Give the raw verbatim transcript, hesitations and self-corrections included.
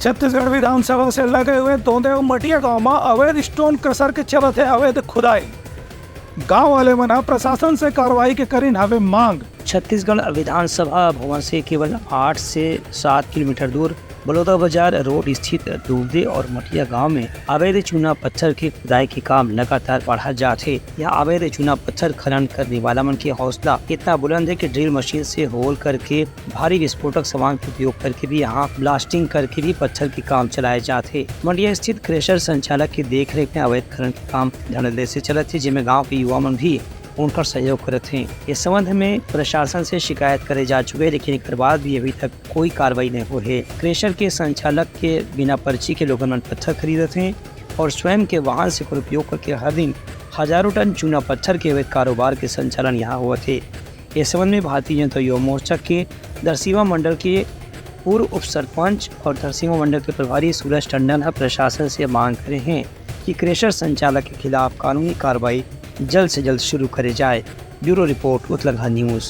छत्तीसगढ़ विधानसभा से लगे हुए दोंदे अउ मटिया गांव म अवैध स्टोन क्रशर के चलत हे अवैध खुदाई। गांव वाले मन ह प्रशासन से कार्रवाई के करिन हवे मांग। छत्तीसगढ़ विधानसभा भवन से केवल आठ से सात किलोमीटर दूर बलौदाबाजार रोड स्थित दोंदे और मटिया गांव में अवैध चूना पत्थर के खुदाई के काम लगातार बढ़ा जात हे। यह अवैध चूना पत्थर खनन करने वाला मन के हौसला इतना बुलंद है कि ड्रिल मशीन से होल करके भारी विस्फोटक सामान के उपयोग करके भी यहाँ ब्लास्टिंग करके भी पत्थर के काम चलाए जात हे। मटिया स्थित क्रशर संचालक के देखरेख में अवैध खनन के काम धड़ल्ले से चलत हे, जेमे गांव के युवा मन भी उनकर सहयोग करत हे। इस संबंध में प्रशासन से शिकायत करे जा चुके हे, लेकिन एकर बाद भी अभी तक कोई कार्रवाई नहीं हुई है। क्रशर के संचालक के बिना पर्ची के लोगन मन पत्थर खरीदत हे और स्वयं के वाहन से एकर उपयोग करके हर दिन हजारों टन चूना पत्थर के अवैध कारोबार के संचालन यहाँ होवत हे। इस संबंध में भारतीय जनता युवा मोर्चा के धरसीवा मंडल के पूर्व उप सरपंच और धरसीवा मंडल के प्रभारी सूरज टंडन ह प्रशासन से मांग करे हे कि क्रशर संचालक के खिलाफ कानूनी कार्रवाई जल्द से जल्द शुरू करे जाए। ब्यूरो रिपोर्ट, उतलगहा न्यूज।